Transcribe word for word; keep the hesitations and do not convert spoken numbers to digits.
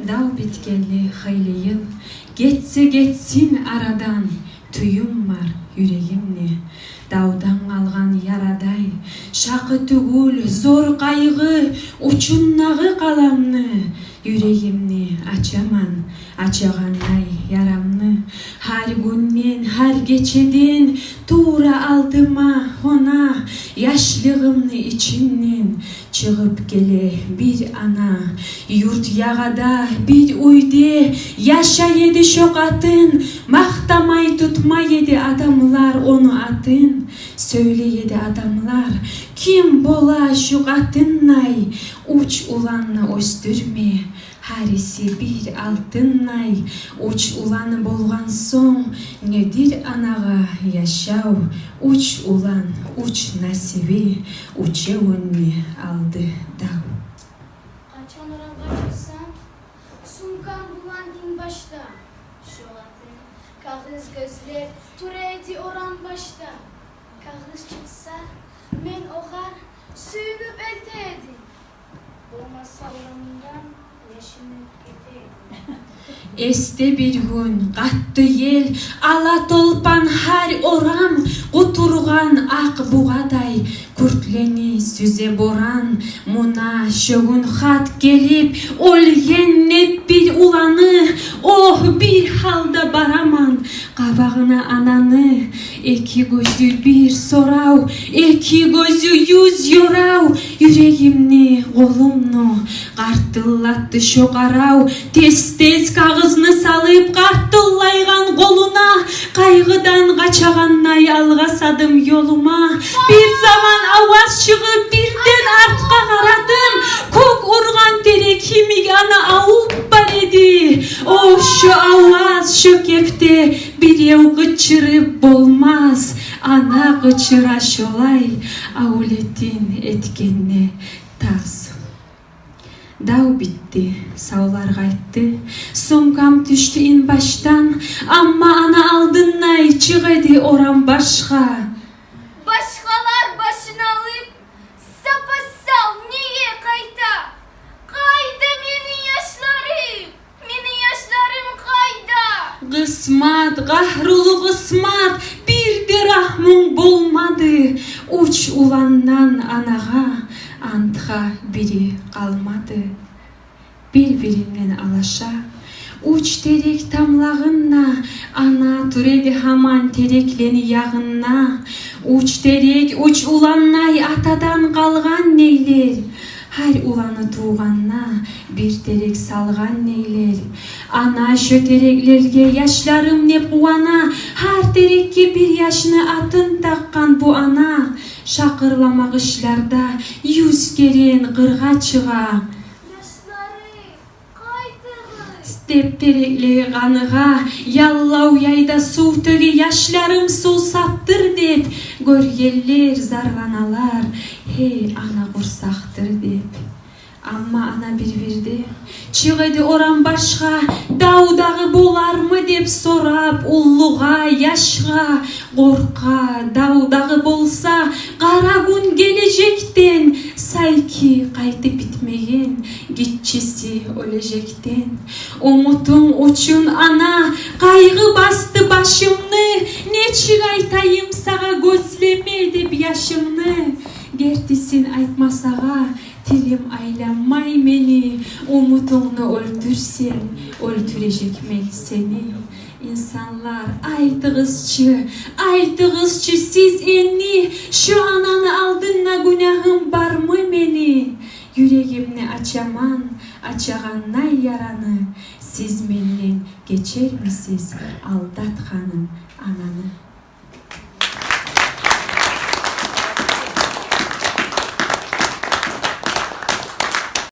Дав битгенли хыйлы йыл, гетсе гетсин арадан, тююм бар юрегимни давдан къалгъан ярадай. Шакъы тюгюл зор къайгъы учундагъы къаламны, юрегимни ачаман, ачагъандай ярамны. Гьар гюнден, гьар гечеден тувра алдыма гьона, яшлыгъымны ичинден чыгъып геле бир ана. Юрт ягъада бир уьйде яшай эди шо къатын, макътамай тутмай эди адамлар ону атын. Сёйлей эди адамлар: «Ким бола шу къатындай уьч уланны оьсдюрме, гьариси бир алтындай?» Уьч уланы болгъан сонг, недир анагъа яшав? Уьч улан, уьч насиби, уьчевюн де алды дав. Къачан орамгъа чыкъсам, сумкам булан инбашда, шо къатын кагъыз гёзлеп тура эди орам башда. Кагъыз чыкъса, мен огъар сююнюп элте эдим. Болмаса орамымдан яшынып гете эдим. Эсде бир гюн къатты ел, ала толпан, гьар орам къутургъан акъ бугъадай, кюртлени сюзе боран. Муна шо гюн хат гелип, оьлген деп бир уланы, огь, бир гьалда бараман къабагъына ананы. Эки гёзю бир сорав, эки гёзю юз ёрав, юрегимни, къолумну къартыллатды шо къарав. Тез-тез кагъызны салып, къартыллайгъан къолуна, къайгъыдан къачагъандай алгъасадым ёлума. Бир заман аваз чыгъып, бирден артгъа къарадым. Кёк ургъан терек йимик ана авуп бар эди. О, шо аваз, шо кепде бирев къычырып болмас. Ана къычыра шолай, авлетин этгенде тас. Дав битди, савлар къайтды. Сумкам тюшдю инбашдан, амма ана алдындай чыгъа эди орам башгъа. Башгъалар башын алып, сапа-сав неге къайта? Къайда мени яшларым? Мени яшларым къайда? Къысмат, къагьрулу къысмат, бир де рагьмунг болмады. Уьч уландан анагъа антгъа бири къалмады. Бир-биринден алаша уьч терек тамлагъында, ана тура эди гьаман тереклени ягъында. Уьч терек уьч уландай атадан къалгъан нейлер. Гьар уланы тувгъанда бир терек салгъан нейлер. Ана шо тереклеге яшларым деп къувана. Гьар терекге бир яшны атын такъгъан бу ана. Шакъырлама къышларда юз керен къыргъа чыгъа. Яшларым, къайтыгъыз! Деп тереклеге къаныгъа, яллав яйда сув тёге, яшларым, сув саптыр деп. Гёргенлер зарланалар, гьей, ана къурсакъдыр деп. Амма ана бир-бирде чыгъа эди орам башгъа, дав дагъы болармы деп сорап, уллугъа, яшгъа. Къоркъа, дав дагъы болса, къара гюн гележекден, сайки къайтып битмеген гиччиси оьлежекден. Умутум учун ана къайгъы басды башымны, нечик айтайым сагъа, гёзлеме деп яшымны. Гертисин айтма сагъа, тилим айланмай мени, умутунгну оьлтюрсем, оьлтюрежекмен сени. Инсанлар, айтыгъызчы, айтыгъызчы сиз энни, шо ананы алдында гюнагьым бармы мени? Юрегимни ачаман, ачагъандай яраны, сиз менден гечермисиз алдатгъаным ананы?